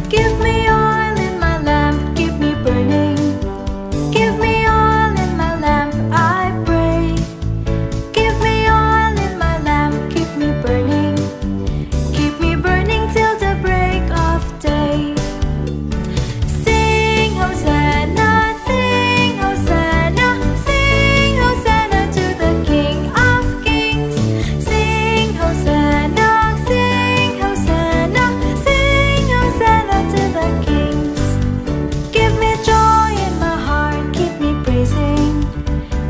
Give me oil in my lamp, keep me burning. Give me oil in my lamp, I pray. Give me oil in my lamp, keep me burning. Keep me burning till the break of day. Sing Hosanna, sing Hosanna, sing Hosanna to the King of Kings. Sing Hosanna, sing Hosanna, sing Hosanna to the Kings. Give me joy in my heart, keep me praising.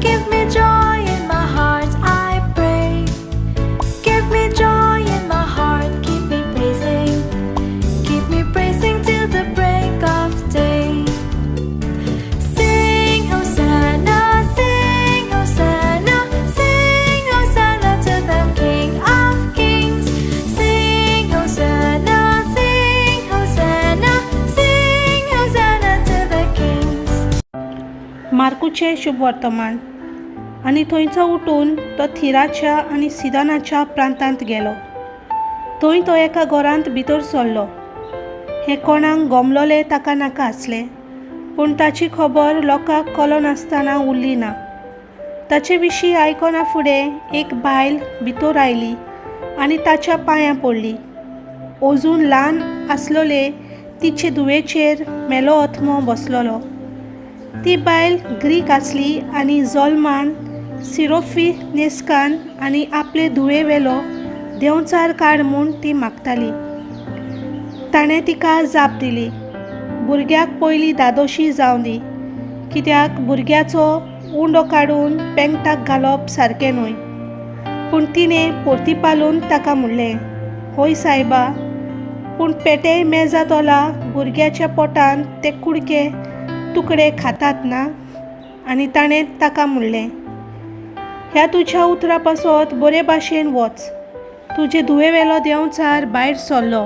Give me joy in my heart, I pray. Give me joy in my heart, keep me praising. Keep me praising till the break of day. Sing Hosanna, sing Hosanna, sing Hosanna to the King of Kings. Sing Hosanna, sing Hosanna, sing Hosanna to the Kings. मार्कूचें शुभ वर्तमान. आनी थंयचो उठून तो थिराच्या आनी सिदोनाच्या प्रांतांत गेलो. थंय तो एका घरांत भितर सरलो. हें कोणाक गोमलोलें ताका नाका आसलें, पूण ताची खबर लोकांक कळनासतना उरली ना. ताचे विशीं आयकना फुडें एक बायल भितर आयली आनी ताच्या पांयां पडली. अजून ल्हान आसलोले तिचे धुवेचेर मेलो आत्मो बसलोलो. ती बायल ग्रीक आसली आनी जल्मान सिरोफिनिस्कान आनी आपले धुवे वेलो देंवचार काड म्हूण ती मागताली. ताणें तिका जाप दिली, भुरग्याक पयलीं धादोशी जावं दी, कित्याक भुरग्याचो उंडो काडून पेंगटाक घालप सारकें न्हय. पूण तिणें परतीपालून ताका म्हणलें, हय सायबा, पूण पेटे मेजा तोला भुरग्याच्या पोटान ते कुडके तुकडे खातात ना. आनी ताणें ताका म्हणलें, ह्या तुज्या उतरा पासत बरे भाशेन वच, तुजे धुवे वेलो देंवचार भायर सरलो.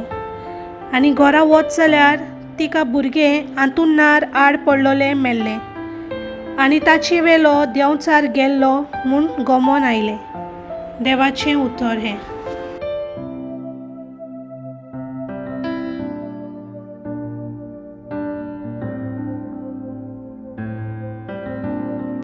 आनी घरा वच जाल्यार तिका भुरगें आंतुणार आड पडलोलें मेल्लें आनी ताचे वेलो देंवचार गेल्लो म्हूण गोमोन आयलें. देवाचें उतर हें.